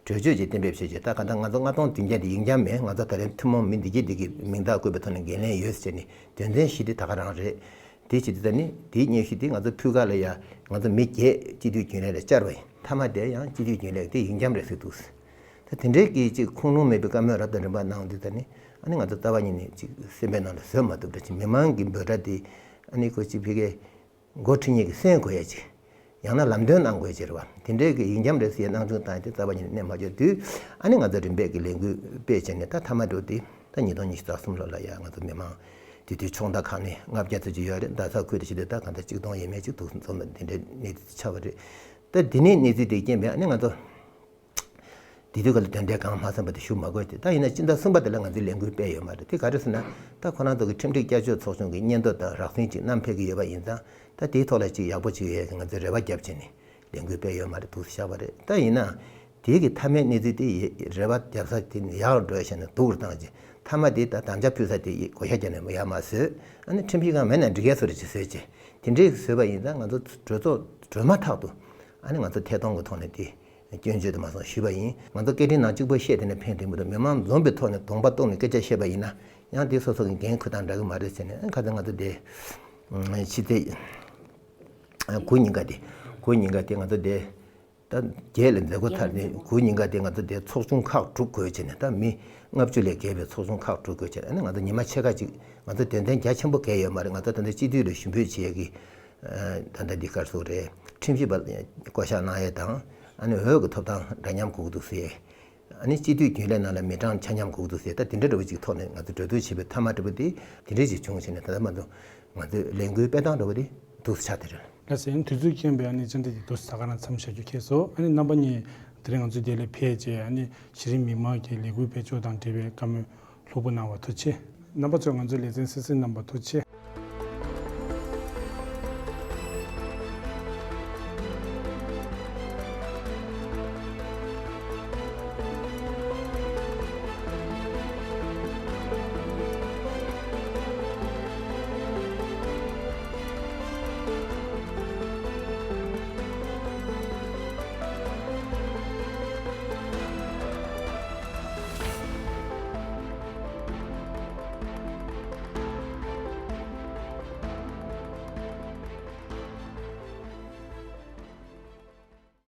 གྲོས་ཆོད་ཅིག་གཏན་འབེབས་བྱས་རྗེས་ད་ག་ད་ང་ཚོ་ལྔ་སྟོང་བདུན་བརྒྱ་དེ་ཡིག་འཁྱམ་མེད། ང་ཚོ་ད་རེས་ཐུན་མོང་མི་འདི་གྱིས་འདི་གི་མིང་རྟགས་བཀོད་པའི་ཐོག་ནས་འགན་ལེན་ཡོད་ཟེར་ནས་དོན་ཚན་བཞི་དེ་ད་ག་རང་རེད། དེ་བྱེད་དུས་ད་ནི་དེའི་སྙན་ཞུ་དེ་ང་ཚོ་ཕུལ་ཁ་ལ་ཡ་ང་ཚོ་མི་བརྒྱད་སྤྱི་འཐུས་རྒྱུན་ལས་ལ་བཅར་བ་ཡིན། མཐའ་མ་དེ་ཡང་སྤྱི་འཐུས་རྒྱུན་ལས་དེ་ཡིག་འཁྱམ་རེད་ཟེར་འདུག་ད་དེ་འདྲའི་གི་ཅིག་ཁུངས་ལུང་མེད་པའི་བཀའ་མོལ་རབ་དང་རིམ་པ་གནང་དུས་ད་ནི་ཨ་ནི་ང་ཚོ་རྩ་བ་ཉིད་ནས་ཅིག་སེམས་པའི་ནང་ལ་བཟོད་མ་ཐུབ་འདྲ་ཅིག་མི་མང་གི་འབོད་སྒྲ་དེ་ཨ་ནི་ཁོ་ཅིག་ཕ་གིའི་འགོ་ཁྲིད་མཁན་གྱི་སེམས་གོ་ཡ་ཅིག་ཡང་ན་ལམ་སྟོན་གནང་དགོས་ཀྱི་རེད་བ། དེ་འདྲའི་གི་ཡིག་འཁྱམ་རེད་ཟེར་གནང་ཚུལ་བཏང་སྟེ་རྩ་བ་ཉིད་ནས་གནས་མ་བཅུག་དུས་ཨ་ནི་ང་ཚོ་རིམ་པས་ཀྱི་ལས་འགུལ་སྤེལ་བྱས་ནས་ད་མཐའ་མ་འགྲོ་དེ་ད་ཉིས་སྟོང་ཉི་ཤུ་རྩ་གསུམ་ལོ་ལ་ཡ་ང་ཚོ་མི་མང་དེ་དུས་ཕྱོགས་མཐའ་ཁག་ནས་ལྔ་བརྒྱ་ཙམ་ཅིག་ཡོད་རེད། རྡ་ས་ཁུལ་དུ་ཕྱིན་དུས་ད་གང་ལྟར་གཅིག་སྟོང་ཡས་མས་ཅིག་འདུག་འཛོམས་པ་དེ་འདྲའི་གནས་ཚུལ་ཆགས་པ་རེད། ད་འདི་ནས་གནས་ཚུལ་དེ་རྐྱེན་པས་ཨ་ནི་ང་ཚོ་དེ་དུས་ཀ་ལ་དོན་འབྲས་གང་མ་ཚང་བ་དེ་ཞུ་མ་དགོས་ཏེ་ད་ཡིན་ན་སྤྱི་ཟླ་གསུམ་པ་དེ་ལ་ང་ཚོས་ལས་འགུལ་སྤེལ་ཡོད་མ་རེད། དེ་ག་རེ་ཟེར་ན་ད་ཁོ་རང་ཚོ་གི་ཁྲིམས་སྒྲིག་བསྐྱར་བཅོས་ཚོགས་ཆུང་གི་སྙན་ཐོ་དང་རགས་ཟིན་ཅིག་བསྣམས་ཕེབས་ཀྱི་ཡོད་པ་ཡིན་ཙང་། ད་དེའི་ཐོག་ལ་ཅིག་ཡག་པོ་ཅིག་ཡོད་ཡ་གི་ང་ཚོས་རེ་བ་བརྒྱབ་བྱས་ནས་ལས་འགུལ་སྤེལ་ཡོད་མ་རེད་འདུག་སེ་བཞག་པ་རེད། ད་ཡིན་ན་དེའི་གི་མཐའ་མའི་གནས་ཚུལ་དེ་རེ་བ་བརྒྱབ་ས་དེ་ནི་ཡག་རུ་འགྲོ་ཡ་བྱས་ནས་སྡུག་རུ་བཏང་རྗེས་མཐའ་མ་དེ་ད་དམ་བཅའ་ཕུལ་ས་དེ་བགོ་བཤའ་བརྒྱབ་ནས་ཡར་མར་བཟོས། ཨ་ནི་ཁྲིམས་ཞིབ་ཁང་མེད་ན་འགྲིག་ཡ་བཟོ་རེ་ཅིག་བཟོས་རྗེས་དེ་འདྲའི་བཟོས་པ་ཡིན་ཙང་ང་ཚོ་གྲོས་ཚོགས་གྲོལ་མ་ཐག་ཏུ་ཨ་ནི་ང་ཚོ་ཐད་གཏོང་གི་ཐོག་ནས་དེ་སྐྱོན་བརྗོད་དུ་མ་སོང་ཞུས་པ་ཡིན། ང་ཚོ་སྐད་འཕྲིན་ནང་གཅིག་པོ་བཤད་དེ་ནས་ཕན་ཐོགས་མི་འདུག་མི་མང་འཛོམས་པའི་ཐོག་ནས་གདོང་པ་བཏོན་ནས་སྐད་ཆ་བཤད་པ་ཡིན་ན་ཡང་དེ་སོ་སོ་གི་འགན་འཁུར་སྟངས་འདྲ་གི་མ་རེད་ཟེར་ནས་ཁ་སང་ང་ཚོ་དེ་ཕྱི་ཚེས་དགུ་ཉིན་ཀ་དེ་དགུ་ཉིན་ཀ་དེ་ང་ཚོ་དེ་ད་བརྒྱད་ལ་མཛད་སྒོ་ཚར་ནས་དགུ་ཉིན་ཀ་དེ་ང་ཚོ་དེ་ཚོགས་ཆུང་ཁག་དྲུག་བགོས་བྱས་ནས་ད་མི་ལྔ་བཅུ་ལས་བརྒལ་བའི་ཚོགས་ཆུང་ཁག་དྲུག་བགོས་བྱས་ནས་ང་ཚོ་ཉི་མ་ཕྱེད་ཀ་ཅིག་ང་ཚོ་དོན་ཚན་རྒྱ་ཆེན་པོ་གལ་ཡོད་མ་རེད། ང་ཚོ་ད་ལྟ་སྤྱི་འཐུས་ལ་ཞུ་འབོད་བྱེད་ཡས་ཀྱི། ད་ལྟ་འདི་གར་སོགས་རེད། ཁྲིམས་ཞིབ་པ་བསྐོ་གཞག་གནང་ཡས་དང་ཨ་ནི་འོས་ཀྱི་ཐོབ་ཐང་འདྲ་མཉམ་དགོས་ཀྱི་འདུག་ཟེར། ཨ་ནི་སྤྱི་འཐུས་རྒྱུན་ལས་ནང་ལ་མི་གྲངས་ཆ་མཉམ་དགོས་ཀྱི་འདུག་ཟེར། ད་དེ་འདྲ་འདྲ་བོ་ཅིག་ཐོག་ནས་ང་ཚོ་གྲོས་བསྡུར་བྱས་པའི་མཐའ་མ་འདྲ་བོ་དེ་དེ་འདྲ་ཞིག་བྱུང་བྱས་ནས་ད་ལྟ་མ་གཏོགས་ང་ཚོས་ལས་འགུལ་སྤེལ་སྟངས་འདྲ་བོ་དེ་འདུག་སེ་ཆགས་བསྡད་རེད། ལགས་སོ། ཡང་དུས་ཚོད་རྐྱེན་པས་ཨ་ནི་བཅར་འདྲི་དེ་འདུག་སེ་ད་ག་རང་མཚམས་བཞག་རྒྱུ་ཁེལ་སོང་། ཨ་ནི་རྣམ་པ་གཉིས་དེ་རིང་ང་ཚོའི་དེ་ལ་ཕེབས་རྗེས་ཨ་ནི་གཞི་རིམ་མི་མང་གི་ལས་འགུལ་སྤེལ་ཕྱོགས་དང་འབྲེལ་བའི་བཀའ་མོལ་ལྷུག་པོ་གནང་བར་ཐུགས་རྗེ་ཆེ། རྣམ་པ་ཚོས་ང་ཚོའི་ལེ་ཚན་གསན་གཟིགས་གནང་བར་ཐུགས་རྗེ་ཆེ།